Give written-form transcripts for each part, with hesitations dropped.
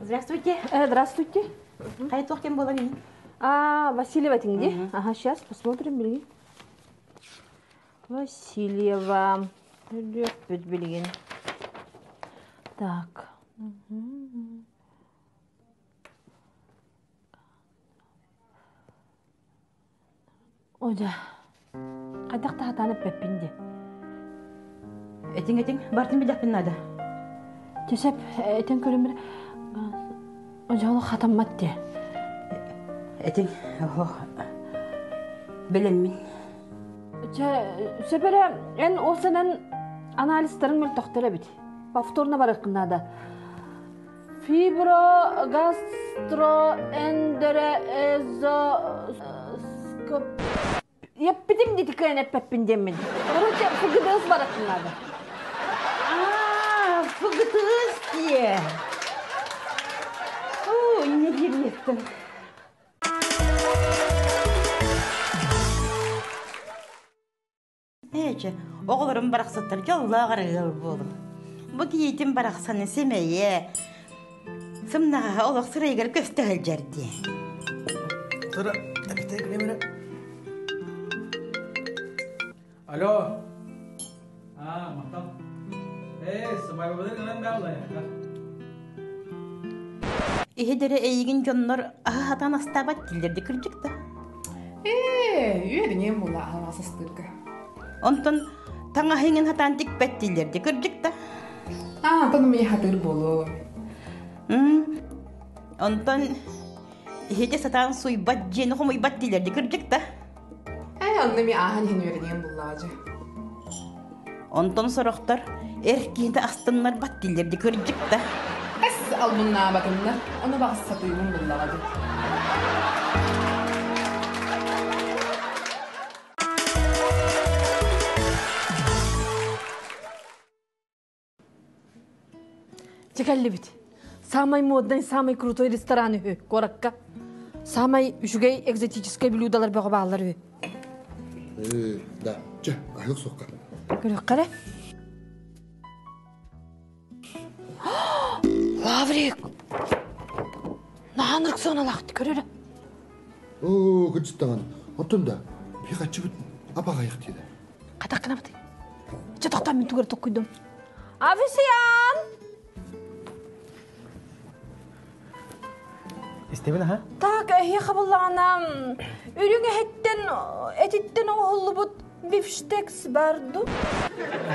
Здравствуйте. Здравствуйте. Хайа туох кем буолан иһин? А, Васильева где? Ага, сейчас посмотрим, билигин. Васильева. Өлүөхпүт билигин. Так. Одя, хайдах да хатаан эппэппин дии. Этиҥ этиҥ, бартын билэхпин наада. Чэсэп, этэн көрүмэр одьоолу хатаммат дии. Этиҥ, оһох, билэммин. Чэ, сөп эрэ, эн ол сэнэн анализтарын мөлтөхтөр эбит. Повторно барыаххын наада. Фиброгастроэндероэзоскоп Еппитим дити кыайан эппэппин диэммин. Короче, ФГДС баратын надо. А, ФГДС дие. О, не директор. Ээчэ, оҕолорум барахсаттар дьоллоох эрэ ыал буолуҥ. Бу кийиитим барахсаны сэмэйэ, сымнаҕаһа олох сырайыгар көстө сылдьар дии. Сыра, Алло. А, махтал. Ээ, сыбайбабыны гынан даалла Иһидэрэ эйигин дьоннор аһа хатан астаабат дииллэрди кырдьык да. Ээ, үөрүнүөм була аһаҕас астыырга. Онтон таҥаһыҥын хатаан тикпэт дииллэрди кырдьык да. Аа, онтон умуйа хатыыр буолуо. Онтон иһити сатаан суйбат дьиэни хомуйбат дииллэрди кырдьык да. Ээ, онно ми ааһан иһин үөрэниэм буллаҕа дьэ. Онтон сорохтор эр киһитэ астыннарбат дииллэрди кырдьык да. Эс албыннаабатыннар, ону баҕас сатыыбын буллаҕа дии. Чекаллибит. Самый модный, самый крутой ресторан үһү куоракка. Самай үчүгэй экзотическай блюдалар бөҕө бааллар үһү. Э, да. Чэ, аһык суохха. Көрүөххэ эрэ. Лаврик! Наһаа ырыксыаналаах көрөрө. Оо, кырдьыктаҕын. Оттон да, биһи апаҕайах диэдэ. Хатах гынабытый? Чэ, тохтоо, мин тугу эрэ токкуйдум. Официант! Истэбин аха? Так, эһиэхэ буллаҕына үрүҥ эһиттэн этиттэн оҥоһуллубут бифштекс бар ду?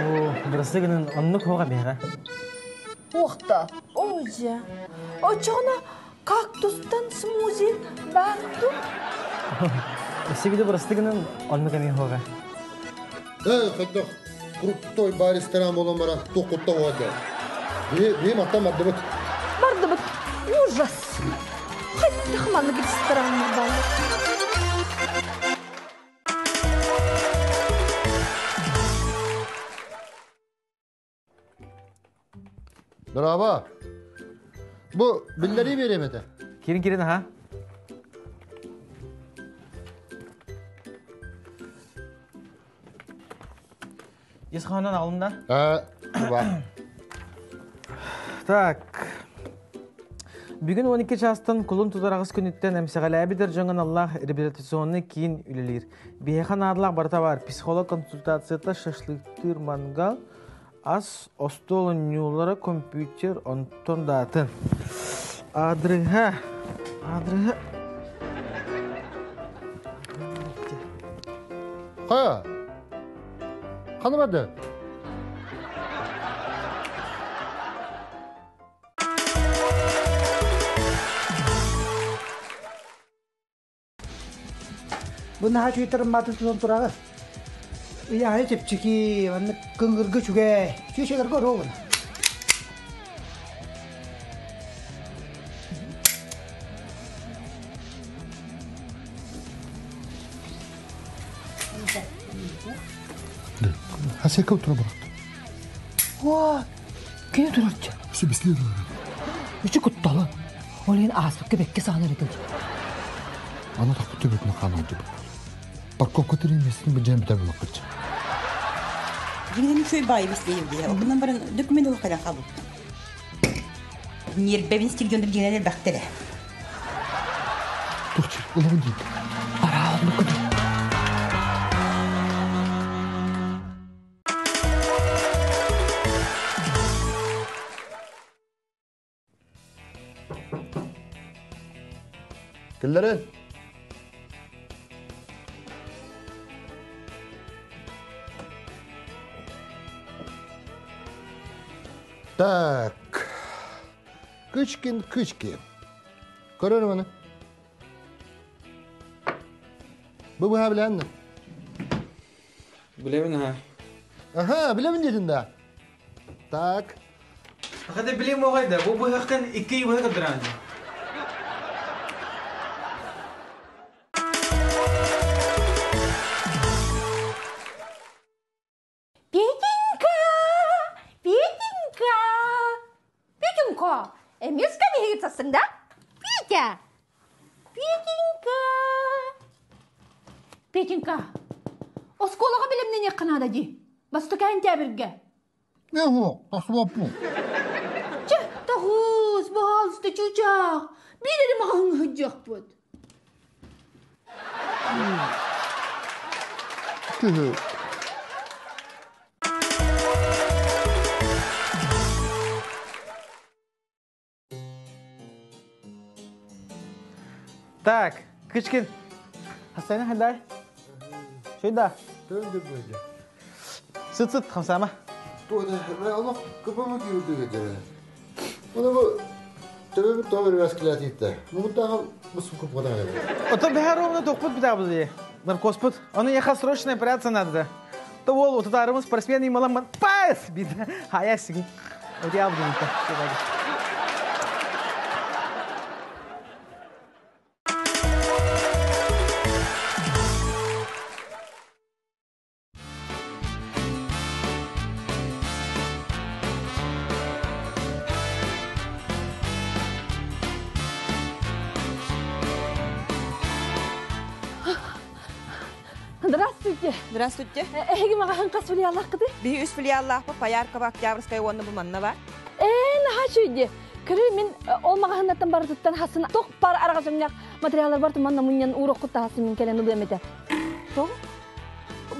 Оо, бырасы гынан оннук хоға бэҕэ. Уохта, оодьа. Оччоҕуна кактустан смузи бар ду? Өссө бырасты гынан оннук эмиэ хоға. Э, хайдах крутой бар ресторан болон баран туох куттан оҕо Би маттан бардыбыт. Бардыбыт. Ужас. Хайдах маннык рестораннар бааллар. Браво. Бу биллэрии биэриэм этэ. Кирин кирин аха. Ис хоһоонун аҕалым да? Э, Так. Бүгүн 12 чаастан кулун тутар аҕыс күнүттэн эмсэҕэлээбит эр дьоҥҥо аналлаах реабилитационный киин үлэлиир. Биһиэхэ наадалаах барыта баар. Психолог консультацията, шашлыктыыр мангал, ас, остуол оонньуулара, компьютер, онтон да атын. Адрыһа, адрыһа. Хайа? Ханы барды? Бу наһаа үчүгэй маатын тутан тураҕын. Ыйааһы чэпчэки, маннык кыҥыргы үчүгэй. Чүөчэлэргэ оруобуна. Хасека утура барахта. О, кини турарчы. Все беследовали. Үчү кутталы. Ол иһин ааспыкка бэккэ саҕана эрэ Аны тахпыт төбөтүнэ хаан алдыбыт. Парковка тэрин местин быдьан бүтэ булаккыт. Дьиҥинэн үчүгэй баайы бислиир дии. Онон баран документ олох кэлэн хаалбыт. Ньиэрбэбин стилгөндүм дьиҥинэн элбэхтэрэ. Туох олоҕун диит. Араа оннук кыды. Киллэрин. Так. Кычкин, Кычкин. Көрөр маны. Бу быһа билэн. Билэбин ha. Аха, билэбин диэтин да. Так. Хата билим оҕайда, бу быһахтан икки быһа кырдыран. Петенька! Петенька! Петенька! Эмиэскэ биһиги тахсыҥ да? Петя! Петенька! Петенька! Оскуолаҕа бэлэмнэниэххэ наада дии. Бастакы сентябрьгэ. Не суох, тахсыбаппын. Чэ, таҕыс, баһаалыста, чыычаах. Биир эрэ маҕаһыҥҥа сылдьыахпыт. Киһи. Так, Кычкин. Хастайна хандай? Шуйда. Төндөк бөйдө. Сыт сыт хамсама. Туода, олох кыпамы киирдигэ дьэ. Оны бу төбөбүт тоҕо бирбэскилээтииттэ. Муҥутааҕы бу Ото бэһэр тохпут битабыз наркоспут. Оны яха срочная операция надо. То ол утутарымыз спортсмен ималаман пас бит. Хая сиги. Вот я буду Здравствуйте. Здравствуйте. Эһиги маҕаһын хас филиаллааххытый? Биһи үс филиаллаахпыт Пояркова, Октябрьская уонна бу манна бар. Ээ, наһаа үчүгэй. Көрүй, мин ол маҕаһыннаттан барытыттан хасын туох бар араҕас өҥнөөх материаллар бар манна мунньан ууруккут таһасын мин кэлэн ылыам этэ. Тоҕо?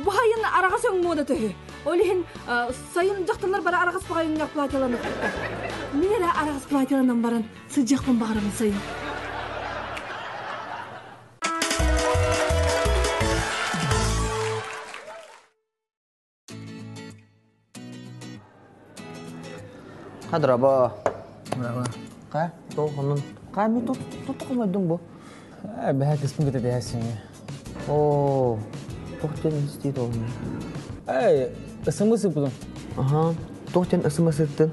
Бу хайын араҕас өҥ муода төһү. Ол иһин сайын дьахталлар бары араҕас баҕайы өҥнөөх платьяланыахтар. Мин эрэ араҕас платьяланан баран сылдьыахпын баҕарабын сайын. Хадрабо. Ка, то хонун. Ка ми тут тут комойдум бу. Бэһэ кыспын кытта дэһэсиҥ. О, тохтен истит ол. Эй, ысымы сыппытым. Аха, тохтен ысымы сыттын.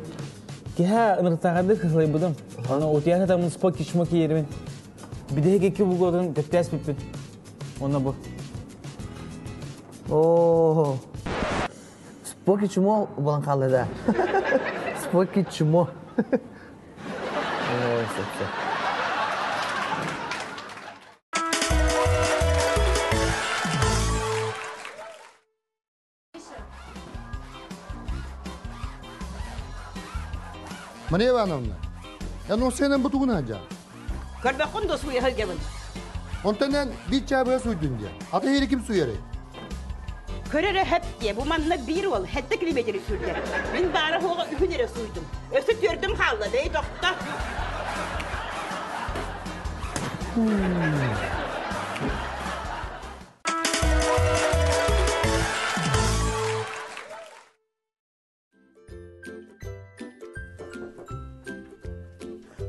Киһэ ыныртаҕарды кыһылайбытым. Аны утуйа сатаммын спорт кичмо киерибин. Бидэһик икки бугуотун төптээс бүппүт. Онно бу. О, споки чмо болан хаалла да. Споки чмо. Э, сөп. Мария Ивановна, я ну сенен бутугун ажа. Көрбөккүн да суйа сылдьабын. Онтон эн биир чаабыга суйдун диye. Ата иһири ким суйарый? Көрөрө хөп дие, бу манна биир уол хэтте километри сүүрдэ. Мин баара хуоҕа үһүн эрэ сууйдум. Өссө түөрдүм хаалла, бэй тохто.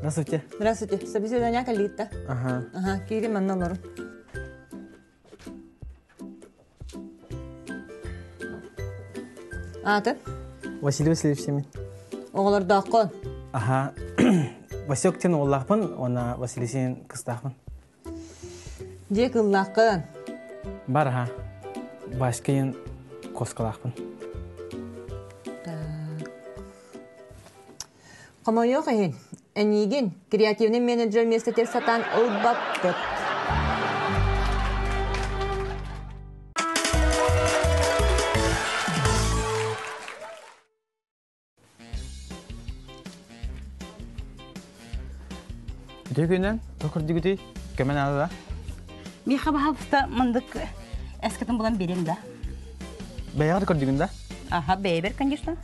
Здравствуйте. Здравствуйте. Собеседование калитта. Ага. Ага, киири манна олорун. Ааты? Василий Васильевич Семин. Оҕолордооххун? Аха. Васек тен оллаахпын, уонна Василий сен кыстаахпын. Дьиэ кыллааххын? Бар аха. Башкайын Куоскалаахпын. Хомойуох иһин, эниигин креативный менеджер миэстэтигэр сатаан ылбаппыт. Үтүө күнүнэн, туох көрдүгүтүй? Көмө наада да? Миэхэ баһаалыста мандык эскатын булан биэриэҥ да? Бэйэҕэр көрдүгүн да? Аха, бэйэбэр, конечно.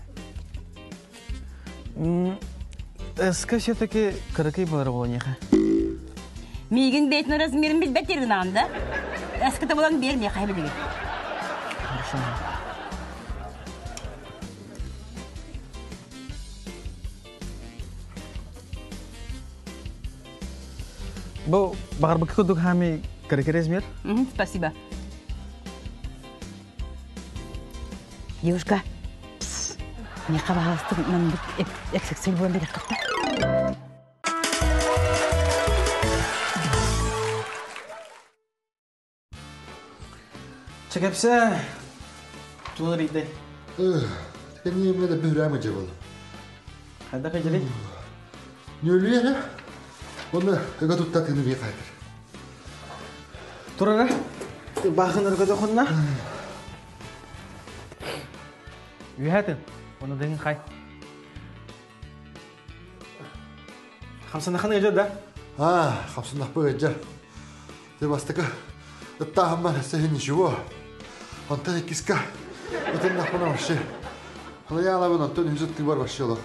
СК все-таки кыракый буолар буолуохха. Миигин бэйэтин размерин билбэт диир да? СК-та булан биэр миэхэ билигин. Хорошо. Бу баҕарбыкка курдук хаами кыракый размер? Спасибо. Девушка, миэхэ баҕаластык маннык XXL буолан биэриэххэ. Чэкэпсэ тула рийдэй. Кэнниэ да бүһүрээме дьэ Хайда кэжери? Нүөлүйэ Оны ыга тутта тыны бие кайтыр. Турара? Бахын ырга дохунна? Үһәтин. Оны дыңын хай. Хамсанахан ыжа да? А, хамсанахпы ыжа. Те бастакы ыттаахыммар сехин ничего. Онтон иккиска ытыннахпына вообще. Халаялабын онтон үһүс ыттыыбар вообще олох.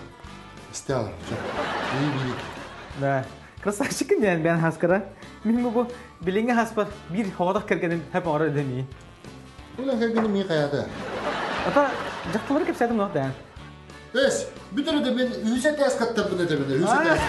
Истэ Бии Да. Красавчик диэн бэн хаскара. Мин бу билиҥҥи хаспар биир хоҕотох кэргэним хэп оҥорор дэмии. Улан кэргэним мии хайата. Ата дьахталары кэпсээтим нох да. Эс, бүтэр да мен үһүс этээс каттарбын этэбин, үһүс этээс.